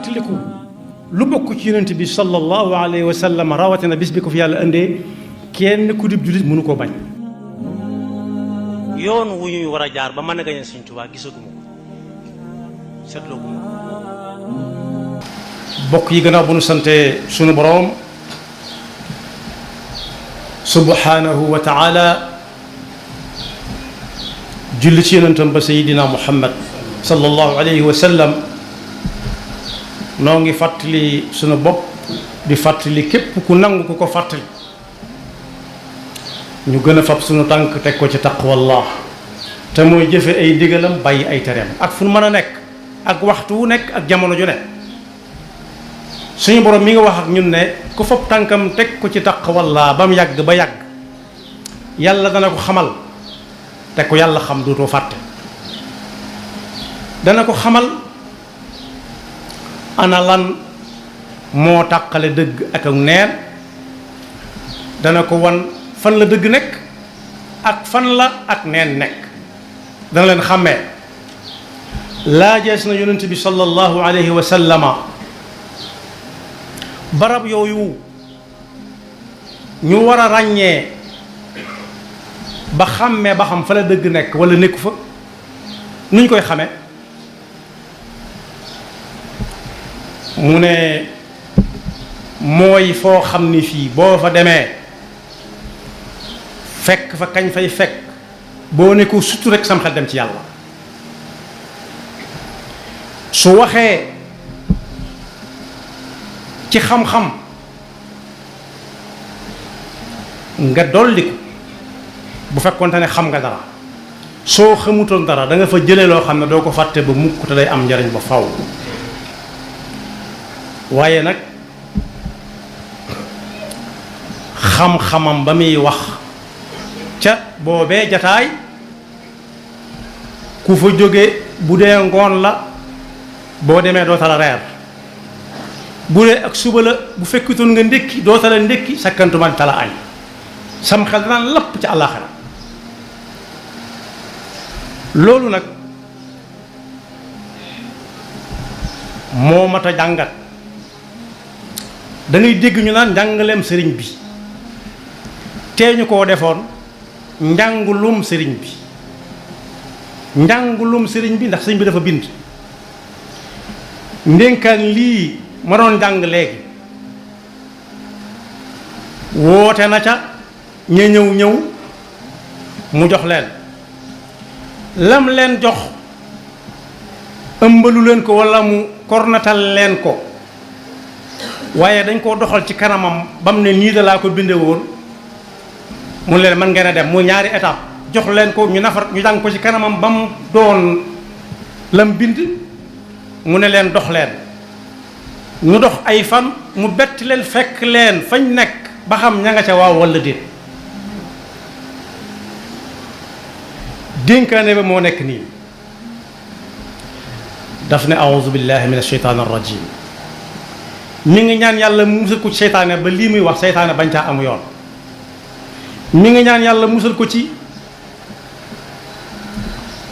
tiliku lu bokk ci yonent bi sallallahu alayhi wa sallam rawatina bis bi ko fi yàlla indee kenn ku dib jullit mënu koo bañ. yoon wu ñuy war a jaar ba mën a gañe Sëriñ Tuubaa gisaguma ko seetlooguma ko. bokk yi gannaaw bu nu sante sunu boroom subhanahu wa taala julli ci yonentam ba sayidina muhammad sallallahu alayhi wa sallam noo ngi fàttali sunu bopp di fàttali képp ku nangu ku ko fàttali ñu gën a fab sunu tànk teg ko ci taqwallah te mooy jëfe ay digalam bàyyi ay tereem ak fu nu mën a nekk ak waxtu wu nekk ak jamono ju ne suñu borom mi nga wax ak ñun ne ku fab tànkam teg ko ci taqwallah ba mu yàgg ba yàgg yàlla dana ko xamal te ko yàlla xam dootoo fàtte dana ko xamal ana lan moo tàqale dëgg ak neen dana ko wan fan la dëgg nekk ak fan la ak neen nekk dana leen xàmmee laajees na yonent bi sallallahu alayhi wa sallama barab yooyu ñu war a ràññee ba xàmmee ba xam fa la dëgg nekk wala nekku fa nuñ koy xamee mu ne mooy foo xam ni fii boo fa demee fekk fa kañ fay fekk boo ne ko surtout rek sam xel dem ci yàlla su waxee ci xam-xam nga dolli ko bu fekkoonte ne xam nga dara soo xamutoon dara da nga fa jëlee loo xam ne doo ko fàtte ba mukk te day am njariñ ba faw waaye nag xam-xamam ba muy wax ca boobee jataay ku fa jóge bu dee ngoon la boo demee doo tala reer bu dee ak suba la bu fekkutoon nga ndékki doo tala ndékki sakkantuma tala añ sam xel danaan lapp ca àllaaxira loolu nag moo mat a jàngat da ngay dégg ñu naan njàngaleem sëriñ bi tee ñu koo defoon njàngulum sëriñ bi njàngulum sëriñ bi ndax sëriñ bi dafa bind ndénkaan lii ma doon jàng léegi woote na ca ña ñëw mu jox leen lam leen jox ëmbalu leen ko walla mu kornatal leen ko waaye dañ koo doxal ci kanamam ba mu ne nii da laa ko binde woon mu leen mën ngeen a dem muy ñaari étape jox leen ko ñu nafar ñu jàng ko ci kanamam ba mu doon lam bind mu ne leen dox leen ñu dox ay fan mu bett leen fekk leen fañ nekk ba xam ña nga ca waaw walla déet dénkaane ba moo nekk nii daf ne a'uuzu billahi min asheytaan arrajim mi ngi ñaan yàlla musal ko ci seytaane ba lii muy wax seytaane bañ caa amu yoon mi ngi ñaan yàlla musal ko ci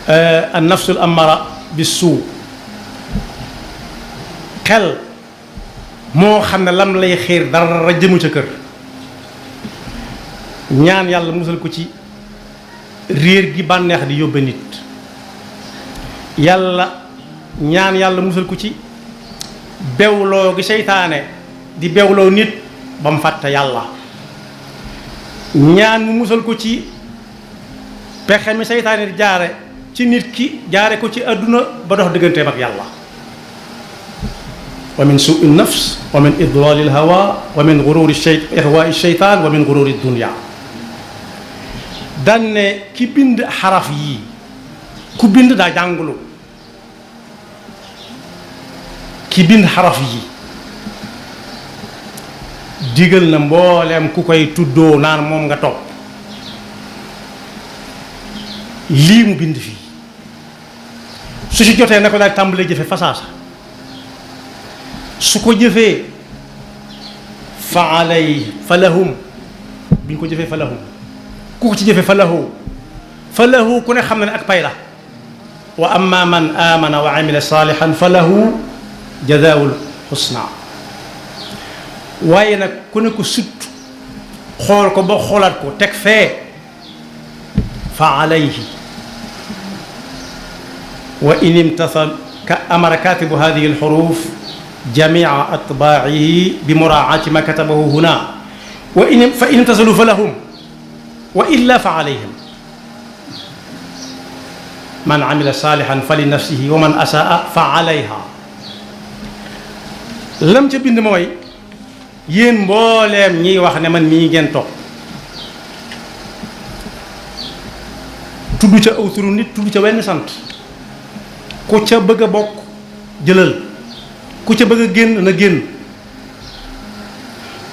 an nafsul amara bis suu xel moo xam ne lam lay xiir dara jëmu ca kër ñaan yàlla musal ko ci réer gi bànneex di yóbbe nit yàlla ñaan yàlla musal ko ci bewloo gi seytaane di bewloo nit ba mu fàtte yàlla ñaan mu musal ko ci pexe mi seytaane di jaare ci nit ki jaare ko ci àdduna ba dox digganteem ak yàlla wa min suui nafs wa min idlali lhawa wa min gururi ihwaai sheytaan wa min gururi dunia daan ne ki bind xaraf yii ku bind daa jàngulu ki bind xaraf yi digal na mbooleem ku koy tuddoo naan moom nga topp lii mu bind fii su ci jotee na ko daal tàmbalee jëfe fasaasa su ko jëfee fa alay fa lahum bi ñu ko jëfee fa lahum ku ko ci jëfe fa lahu ku ne xam na ne ak pay la wa amma man amana wa amila salihan fa lahu jazaawul xusna. waaye nag ku ne ko sut xool ko ba xoolaat ko teg fee fa alayhi wa in imtasal ka amara katibu hadihi alxuruf jamia atbaacihi bi muraacaati ma katabahu huna wa in fa in imtasalu fa lahum wa illa fa alayhim man amila salihan fa li nafsihi wa man asaa fa alayha. lam ca bind mooy yéen mbooleem ñiy wax ne man mii ngeen toog tudd ca aw turu nit tudd ca wenn sant ku ca bëgg a bokk jëlal ku ca bëgg a génn na génn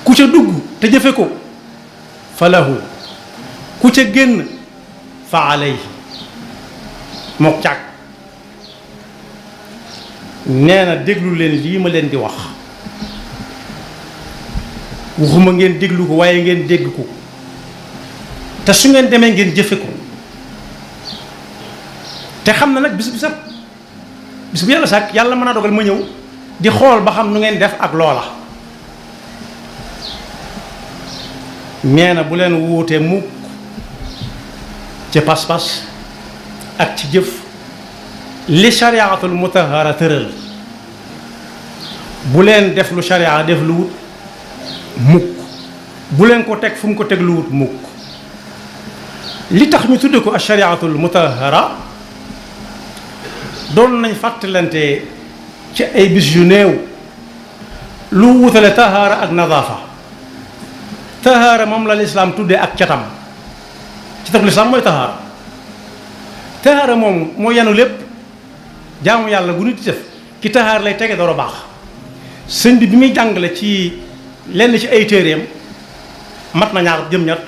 ku ca dugg te jëfe ko fa lahu ku ca génn fa alayhi mook càkk. nee na déglu leen lii ma leen di wax waxuma ngeen déglu ko waaye ngeen dégg ko te su ngeen demee ngeen jëfe ko te xam na nag bis bu yàlla sàkk yàlla mën a dogal ma ñëw di xool ba xam nu ngeen def ak loola. nee na bu leen wuutee mukk ci pas-pas ak ci jëf li shariatul mutahara tëral. bu leen def lu sharia def lu wut mukk bu leen ko teg fu mu ko teg lu wut mukk. li tax ñu tudde ko ashariatul mutahara doon nañ fàttalante ci ay bis yu néew lu wutale tahaara ak nadaafa. tahaara moom la lislaam tuddee ak catam catam lislaam mooy tahaara. tahaara moom moo yanu lépp jaamu yàlla gu nit di def ki tahaara lay tege door a baax. sëñ bi muy jàngale ci lenn ci ay téeréem mat na ñaar jëm ñett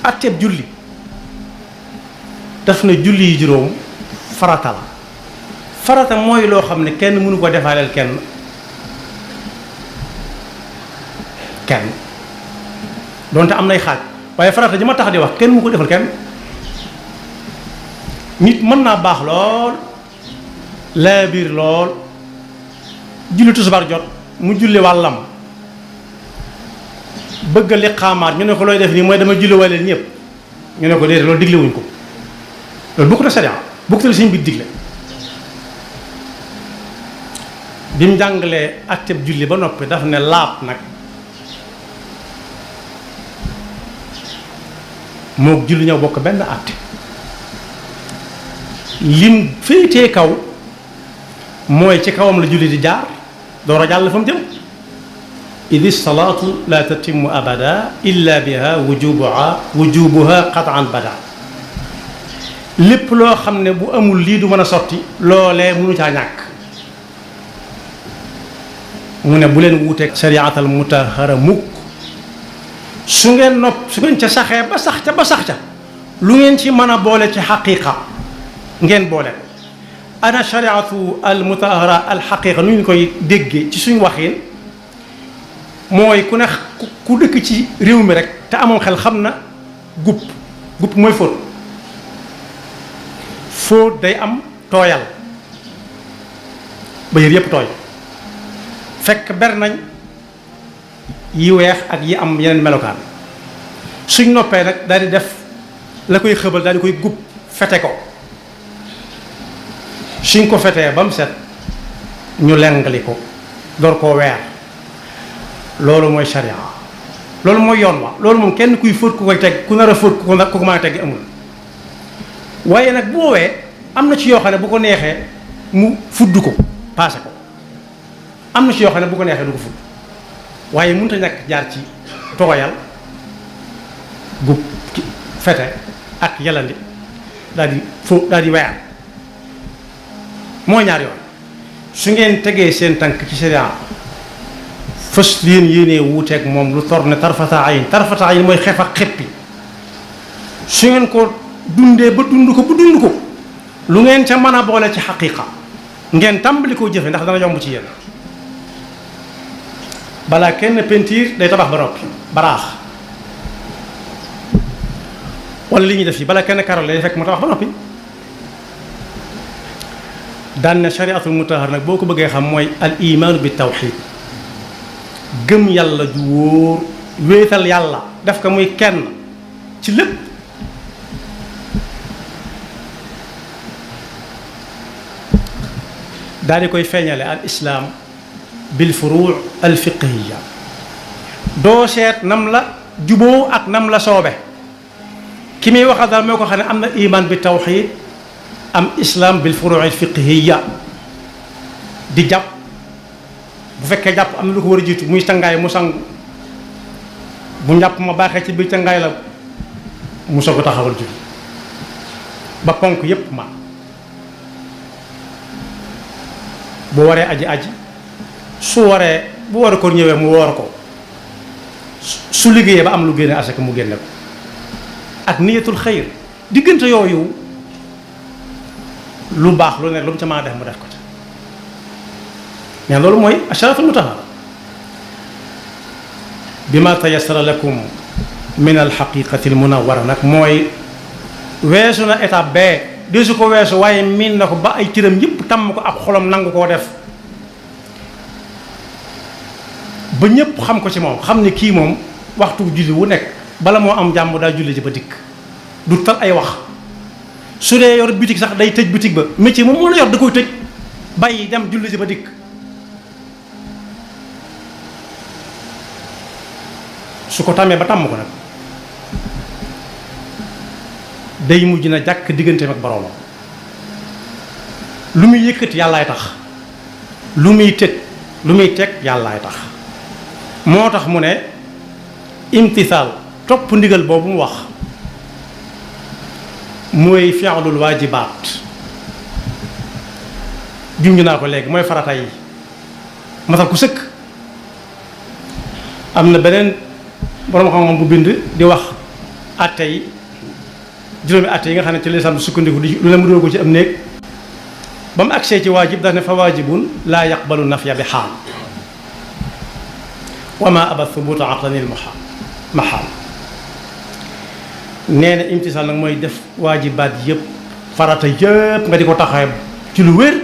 atteeb julli daf na julli yi juróom farata la. farata mooy loo xam ne kenn mënu ko defaaleel kenn donte am nay xaaj waaye farata ji ma tax di wax kenn mu ko defal kenn. nit mën naa baax lool laa biir lool julli tisbaar jot mu julli wàllam bëgg a liqaamaat ñu ne ko looy def nii mooy dama julli waay leen ñëpp ñu ne ko déedéet loolu diglewuñ ko loolu bokkut a sariya bokkut a sëñ bi digle. bi mu jàngalee atteb julli ba noppi daf ne laab nag moo julli ñëw bokk benn atte. lim féetee kaw mooy ci kawam la julli di jaar door a jàll fa mu jëm. idi salaatu la tatimu abada illa biha wujubuha qatan bada. lépp loo xam ne bu amul lii du mën a sotti loolee mënu caa ñàkk. mu ne bu leen wuuteeg shariatal mutahara mukk su ngeen ca saxee ba sax ca lu ngeen ci mën a boole ci xaqiqa ngeen boole. ana shariatu al mutahara al xaqiqa nu ñu koy déggee ci suñu waxin mooy ku ne ku dëkk ci réew mi rek te amoon xel xam na gupp mooy fóot day am tooyal ba yër yépp tooy fekk ber nañ yi weex ak yi am yeneen melokaan. suñ noppee nag daal di def la koy xëbal daal di koy gupp fete ko suñ ko fetee ba mu set ñu lengali ko door koo weer. loolu mooy sharia loolu mooy yoon wa loolu moom kenn kuy fóot ku koy teg ku nar a fóot ku ko mën a teg amul. waaye nag bu woowee am na ci yoo xam ne bu ko neexee mu fudd ko paase ko am na ci yoo xam ne bu ko neexee du ko fudd waaye mënut a ñàkk jaar ci tooyal gub fete ak yalandi daal di fóot daal di weer. mooy ñaar yoon su ngeen tegee seen tànk ci sharia fës leen yéenee wuuteeg moom lu tor ne tarfata ayin mooy xef ak xeppi. su ngeen ko dundee ba dund ko lu ngeen ca mën a boole ci xaqiqa ngeen tàmbali koo jëfe ndax dana yomb ci yéen. balaa kenn pentiir day tabax ba noppi baraax wala li ñuy def yi balaa kenn karole day fekk mu tabax ba noppi. daan ne shariatul mutahhar nag boo ko bëggee xam mooy al imaanu bi tawxid gëm yàlla ju wóor wéetal yàlla def ko muy kenn ci lépp daal di koy feeñale al islaam bil furuu al fiqhiya doo seet nam la juboo ak nam la soobe ki muy waxal daal moo ko xam ne am na iman bi tawxid am islam bil furuu al fiqhiya di jàpp bu fekkee jàpp am na lu ko war a jiitu muy cangaay mu sang bu njàpp ma baaxee ci biir cangaay la mu soog a taxawal julli ba ponk yépp ma bu waree aji su waree bu war ko ñëwee mu woor ko su liggéeyee ba am lu génne asaka mu génne ko ak niyatul xayr diggante yooyu lu baax lu ne lu mu ca mën a def mu def ko ca mais loolu mooy asharatul mutahhara bi ma tayassara lakum min alxaqiqati almunawwara nag mooy weesu na étape bee desu ko weesu waaye miin na ko ba ay cëram yëpp tàmm ko ab xolam nangu koo def ba ñëpp xam ko ci moom xam ne kii moom waxtu julli wu nekk bala moo am jàmm daa julli ji ba dikk du tal ay wax su dee yor bitig sax day tëj bitig ba métier moom moo la yor da koy tëj bàyyi dem julli ji ba dikk su ko tàmmee ba tàmm ko nag day mujj na jàkk digganteem ak boroomam lu muy yëkkati yàllaay tax lu muy teg yàllaay tax moo tax mu ne imtisaal topp ndigal boobu mu wax mooy fi'lul waajibaat junj naa ko léegi mooy farata yi matal ku sëkk am na beneen borom xam-xam bu bind di wax atte yi juróomi atte yi nga xam ne ci lislaam sukkandiku di lu ne mu dóor ko ci am néeg ba mu agsee ci waajib daf ne fa waajibun laa yaqbalu nafya bi xaal wa ma aba thubuta aqlanil maxaal nee na imtisaal nag mooy def waajibaat yëpp farata yëpp nga di ko taxawee ci lu wér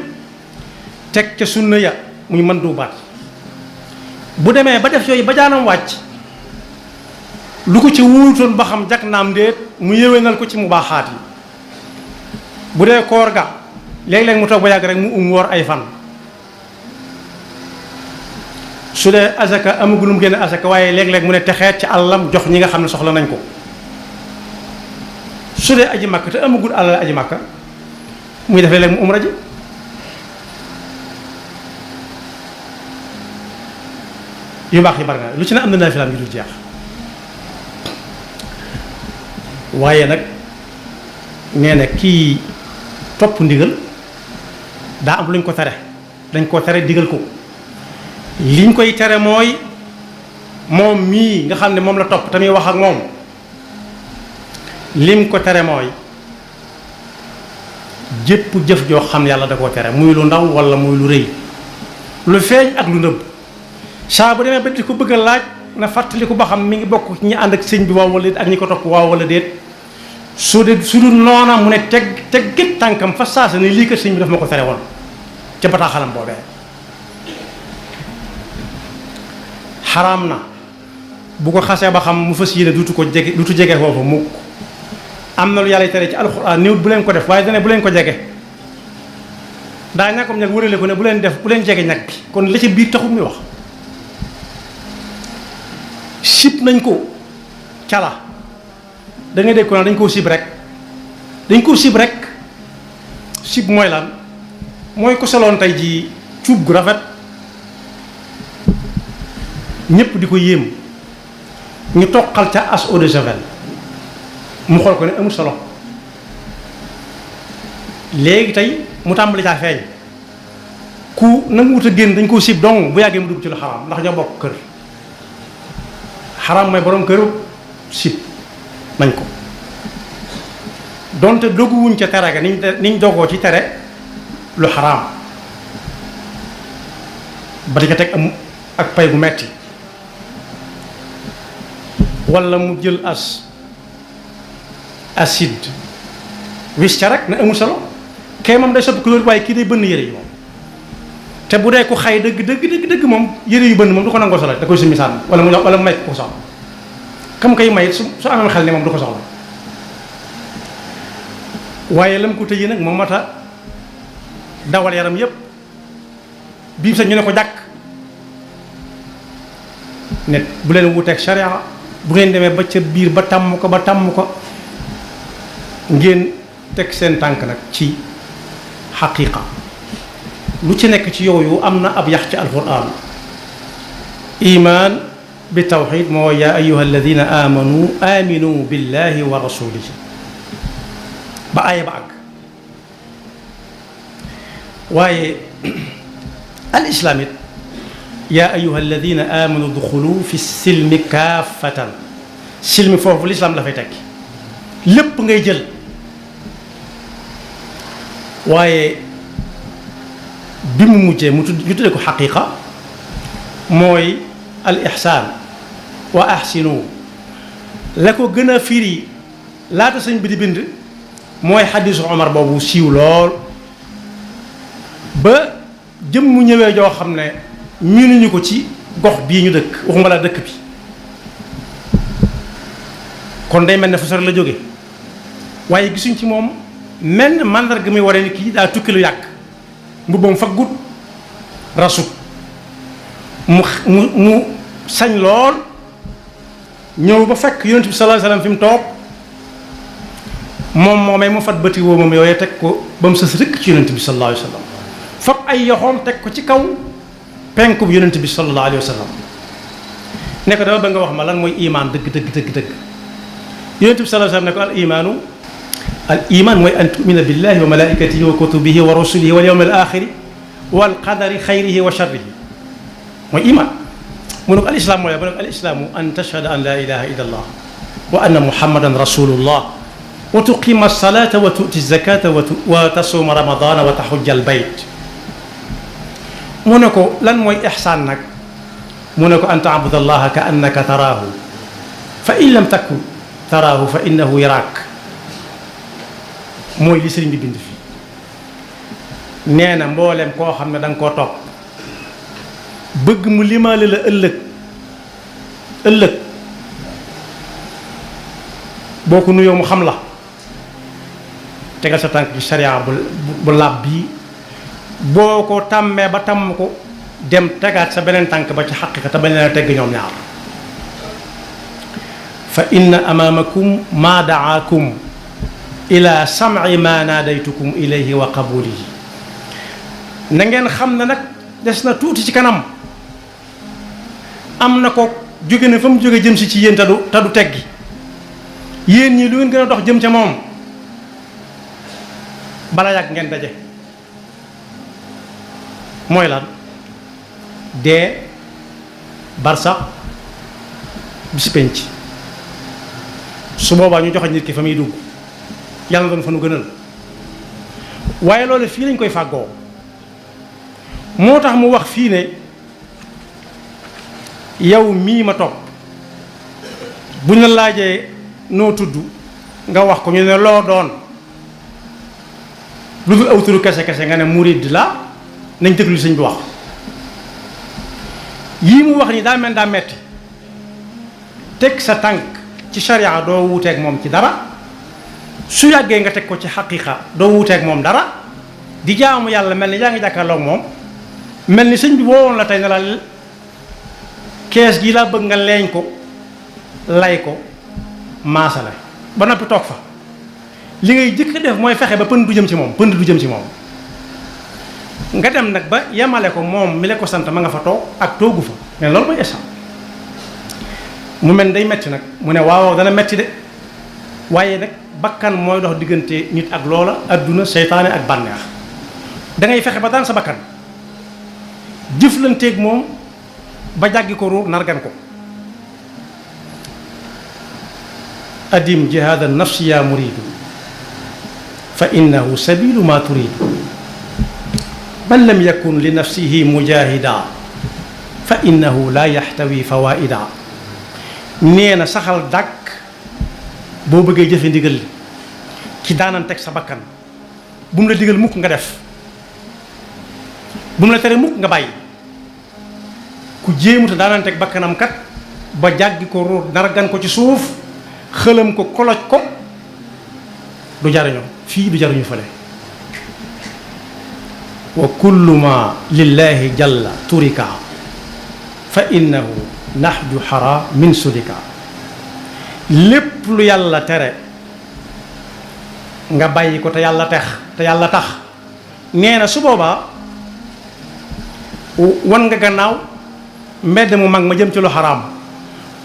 teg ca sunna ya muy mën du baat bu demee ba def yooyu ba jaanam wàcc lu ko ci wuutoon ba xam jak naam ndéet mu yéwénal ko ci mu baaxaat yi bu dee koor ga léeg-léeg mu toog ba yàgg rek mu woor ay fan su dee asaka amagul mu génne asaka waaye léeg-léeg mu ne texeet ci àllam jox ñi nga xam ne soxla nañ ko su dee aji makka te amagul àllal aji makka muy def léeg-léeg mu umra ji yu baax yi bari na lu ci ne am na naafilaam yu dul jeex waaye nag nee na kii topp ndigal daa am lu ñu ko tere dañ koo tere digal ko liñ koy tere mooy moom mii nga xam ne moom la topp tamit wax ak moom lim ko tere mooy jépp jëf joo xam ne yàlla da koo tere muy lu ndaw wala muy lu rëy lu feeñ ak lu nëbb saa bu demee ba di ko bëgg a laaj na fàttali ko ba xam mi ngi bokk ci ñi ànd ak sëñ bi waaw wala déet ak ñi ko topp waaw wala déet su dul noona mu ne teg tànkam fa saasa ne lii kat sëñ bi daf ma ko tere woon ca bataaxalam boobee xaraam na bu ko xasee ba xam mu fas yéene duutu jege foofu mukk am na lu yàlla tere ci alxuraan néew bu leen ko def waaye dane bu leen ko jege daa ñàkkom ñag wërale ko ne bu leen jege ñag bi kon la ca biir taxul muy wax sib nañ ko cala da ngay dégg ko dañ koo sib rek sib mooy lan mooy ko soloon tey ji cuub gu rafet ñépp di ko yéem ñu toqal ca as eau de javel mu xool ko ne amul solo léegi tey mu tàmbali caa feeñ ku nangu wut a génn dañ koo sib dong bu yàggee mu dugg ci lu xaraam ndax ñoo bokk kër xaraam mooy borom këru sib nañ ko donte doguwuñ ca tere ga niñ dogoo ci tere lu xaraam ba di ko teg am ak pay gu metti wala mu jël acide wis ca rek na amul solo kee moom day soppi couleur waaye kii day bënn yére yi moom te bu dee ku xay dëgg moom yére yu bënn moom du ko nangoo solo da koy summi sànni wala mu may ko soxla kam koy may su amee xel ne moom du ko soxla waaye lam ko tëjee nag moom mata dawal yaram yépp bii sax ñu ne ko jàkk ne bu leen wuteeg sharia bu ngeen demee ba ca biir ba tàmm ko ngeen teg seen tànk nag ci xaqiiqa lu ci nekk ci yooyu am na ab yax ci alquran iman bi tawxid moo yaa ayuha alladina aminu billahi wa rasulihi ba aaya ba àgg waaye al islam it yaa ayuha alladina amanu duxulu fi silmi kaafatan silmi foofu l'islam la fay tekki lépp ngay jël waaye bi mu mujjee ñu tuddee ko xaqiiqa mooy al ihsaan wa ahsinu la ko gën a firi laata sëñ bi di bind mooy xadiisu Omar boobu siiw lool ba jëm mu ñëwee joo xam ne miinuñu ko ci gox bii ñu dëkk waxuma la dëkk bi kon day mel ne fa sori la jóge waaye gisuñ ci moom menn màndarga muy waree ni kii daa tukki lu yàgg mbubbam faggut rasut mu sañ lool ñëw ba fekk yonent bi sallallahu alayhi wasallam fi mu toog moomee mu fat bëti woo moom yooyu teg ko ba mu sës rëkk ci yonent bi sallallahu alayhi wasallam fab ay yoxoom teg ko ci kaw penku bi yonent bi sallallahu alayhi wasallam ne ko dama ba nga wax ma lan mooy imaan dëgg yonent bi sallallahu alayhi wasallam ne ko al iman mooy an tumina billahi wa malaikatihi wa kutubihi wa rusulihi wal yawmil axiri wal qadari xayrihi wa sharrihi mooy iman mu ne ko al islam mooy mu ne ko al islaamu an tashhada an la ilaha illa allah wa anna muhammadan rasulullah wa tuqima alsalata wa tu'ti zakata wa tasuma ramadana wa taxujja al bayt mu ne ko lan mooy ixsaan nag mu ne ko an taabuda allaha ka annaka taraahu fa in lam takun taraahu fa innahu yaraak mooy li sëriñ bi bind fii nee na mboolem koo xam ne da nga koo topp bëgg mu limaale la ëllëg boo ko nuyoo mu xam la tegal sa tànk ci sariya bu làbb bii boo ko tàmmee ba tàmm ko dem tegaat sa beneen tànk ba ci xaqiqa te bañ leen a tegg ñoom ñaar fa inna amaamakum maa daakum ila sam'i ma naadaytukum ilayhi wa qabulihi na ngeen xam ne nag des na tuuti ci kanam am na ko jóge na fa mu jóge jëm si ci yéen te du teggi yéen ñi lu ngeen gën a dox jëm ca moom bala yàgg ngeen daje mooy lan dee barsax bis penc su boobaa ñu joxe nit ki fa muy dugg yàlla doon fa nu gënal waaye loolu fii lañ koy fàggoo moo tax mu wax fii ne yow mii ma topp buñ la laajee noo tudd nga wax ko ñu ne loo doon lu dul aw turu kese nga ne murid la nañ déglu sëñ bi wax yii mu wax ni daa mel daa metti teg sa tànk ci sharia doo wuuteeg moom ci dara su yàggee nga teg ko ci xaqiqa doo wuuteeg moom dara di jaamu yàlla mel ni yaa ngi jàkkaarloog moom mel ni sëñ bi woowoon la tey ne la kees gi laa bëgg nga leeñ ko lay ko maasale ba noppi toog fa li ngay jëkk def mooy fexe ba pënd du jëm ci moom nga dem nag ba yemale ko moom mi la ko sant ma nga fa toog ak toogu fa mais loolu mooy esam mu mel day metti nag mu ne waaw dana metti de waaye nag bakkan mooy dox diggante nit ak loola adduna seytaane ak bànneex da ngay fexe ba daan sa bakkan jëflanteeg moom ba jàggi ko ruur nargan ko adim jihaada nafsi ya muridu fa innahu sabilu ma turidu man lam yakun li nafsihi mujahida fa innahu la yaxtawi fawaida nee na saxal dàkk boo bëggee jëfe ndigal li ci daananteeg sa bakkan bu mu la digal mukk nga def bu mu la tere mukk nga bàyyi ku jéemuta daananteeg bakkanam kat ba jàggi ko ruur dara gan ko ci suuf xëlam ko koloj ko du jariñoo fii du jariñu fële wa kullu ma lillahi jalla turika fa innahu nahju xara min sudika lépp lu yàlla tere nga bàyyi ko te yàlla tax nee na su boobaa wan nga gannaaw mbedd mu mag ma jëm ci lu xaraam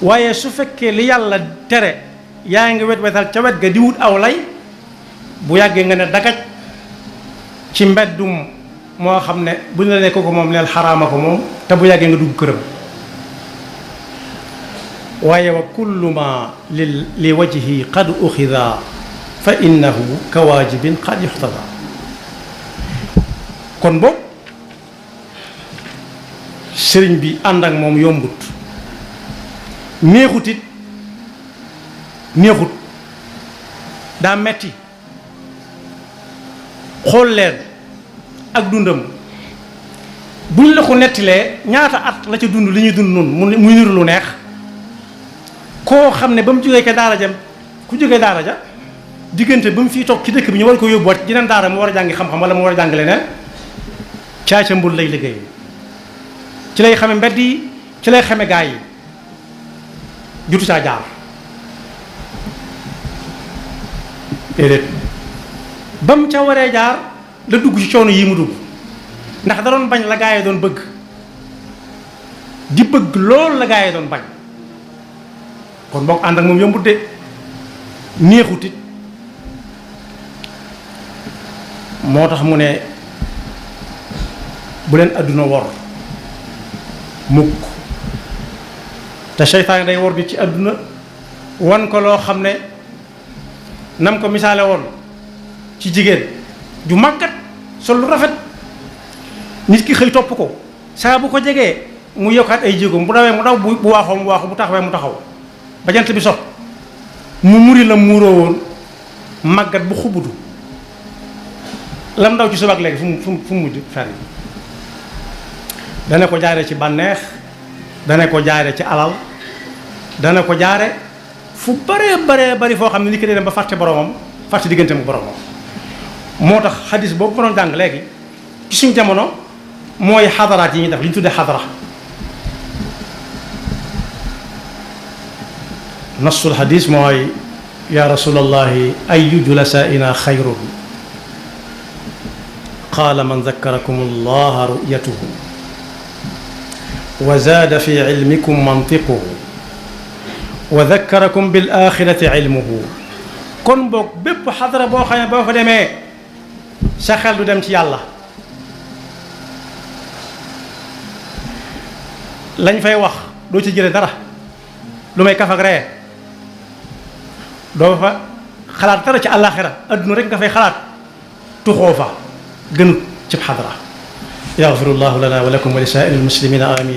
waaye su fekkee li yàlla tere yaa ngi wetal ca wet ga di wut aw lay bu yàggee nga ne dagaj ci mbeddum moo xam ne bu ñu la ne ko moom neel xaraama ko moom te bu yàggee nga dugg këram waaye wa kullu ma li wajhi qad uxida fa innahu ka waajibin qad yuxtada kon boog sëriñ bi ànd ak moom yombut neexut daa metti xool leen ak dundam buñ la ko nettilee ñaata at la ca dund li ñuy dund noonu muy niru lu neex koo xam ne ba mu jógee ca daara ja ku jógee daara ja diggante ba mu fii toog ci dëkk bi ñu war ko yóbbuwaat jeneen daara mu war a jàngi xam-xam wala mu war a jàng leneen caaca mbul lay liggéey ci lay xame mbedd yi ci lay xame gaa yi jutu saa jaar déedéet ba mu ca waree jaar la dugg ci coono yii mu dugg ndax da doon bañ la gaa yi doon bëgg di bëgg loolu la gaa yi doon bañ kon boog ànd ak moom yombut de neexutit moo tax mu ne bu leen àdduna wor mukk te seytaane day wor nit ci àdduna wan ko loo xam ne nam ko misaale woon ci jigéen ju màggat sol lu rafet nit ki xëy topp ko saa bu ko jegee mu yokkaat ay jéegoom bu dawee mu daw bu waaxoo mu waaxu bu taxawee mu taxaw ba jant bi sox mu muri la muuroo woon màggat bu xubutu lam ndaw ci suba ak léegi fu mu mujj fer yi dana ko jaare ci bànneex dana ko jaare ci alal dana ko jaare fu bare bari foo xam ne nit ki dee dem ba fàtte boromam fàtte diggante mu boromam moo tax xadis boobu ma doon jàng léegi ci suñ jamono mooy xadaraat yi ñuy def li ñu tuddee xadara nasul xadis mooy ya rasulallahi ayu julasaina xayrun qaala man zakarakum allaha ru'yatuhu wa zaada fi ilmikum mantiquhu wa zakarakum bil axirati ilmuhu kon boog bépp xadara boo xam ne boo fa demee sa xel du dem ci yàlla lañ fay wax doo ci jële dara lu may kaf ak ree doo fa xalaat dara ci àllaaxira adduna rek nga fay xalaat tuxoo fa gënut cib xadara yaxfirullahu lana wa lakum wa li saa'iril muslimina amin